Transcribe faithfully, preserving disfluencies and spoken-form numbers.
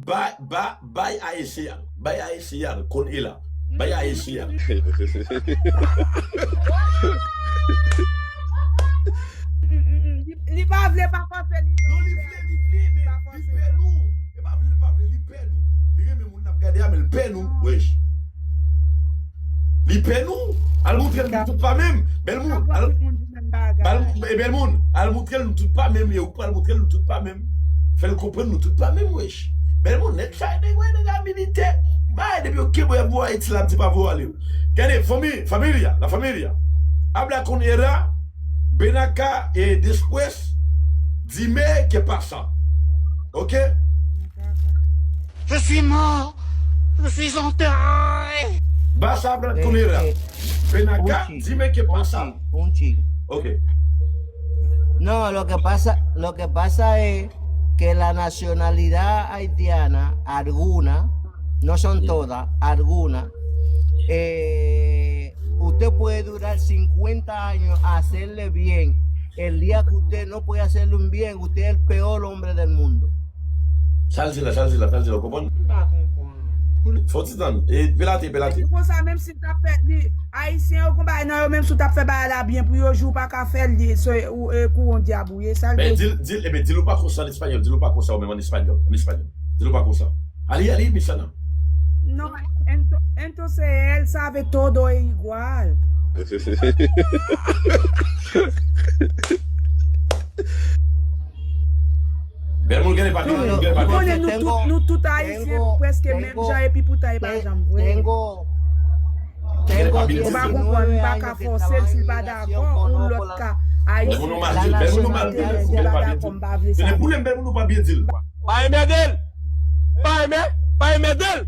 Bay, ba, bay Ayisyen an. Bay Ayisyen an, konn e la. Bay Ayisyen an. Li pa vle, pa fòse li. Non, li vle, li vle, men li pè nou. E pa vle, li pa vle, li pè nou. Li renmen moun n ap gade a, men li pè nou, wesh. Li pè nou. Al montre l nou tout pa menm. Bèl moun. Al, bal, e bèl moun. Al montre l nou tout pa menm. E ou pral montre l nou tout pa menm. Fè l konprann nou tout pa menm, wesh. Bèl moun, nèg sa, nèg, wè, nèg la militè. Bay, depi yo kenbe w ap voye Ayiti la, ap di pa voye ale. Gade, fanmi, familia, la familia. Habla con ella, ven acá, eh, después, dime qué pasa. Ok? Je suis mort. Je suis enterré. Basta hablar con ella. Ven acá, dime qué pasa. Un chi. Ok. No, lo que pasa, lo que pasa es que la nacionalidad haitiana, alguna, no son todas, alguna, eh, usted puede durar cincuenta años, hacerle bien. El día que usted no puede hacerle un bien, usted es el peor hombre del mundo. Sa l di la, sa l di la, sa l di la, ou konprann? M pa konprann. Fò ti tann. E, pelate, pelate. Li konsa, menm si l t ap fè li, Ayisyen yo gon bagay nan yo, menm si w t ap fè bagay la byen pou yo, jou w pa ka fè l, li, se, ou, e, kou yon dyab ou ye, sa l Men vle di l, di l, ebyen, di l ou pa konsa an espanyòl, di l ou pa konsa ou menm an espanyòl, an espanyòl. Di l ou pa konsa. Ali, ali, mi sana. No, ento-, entonces él sabe todo e igual. Bèl moun gen pa byen, moun gen pa Ou byen. konnen nou tout, nou tout Ayisyen prèske menm jan epi poutan e pa janm vre. Tengo, tengo Ou pa konprann, m pa ka fòse l si l pa dakò, ou lòt ka. Bèl moun nou mal di l, bèl moun nou mal di l, moun gen pa byen di l. Se de pwoblèm, bèl moun nou pa byen di l. Pa enmède l! Pa enmè, pa enmède l!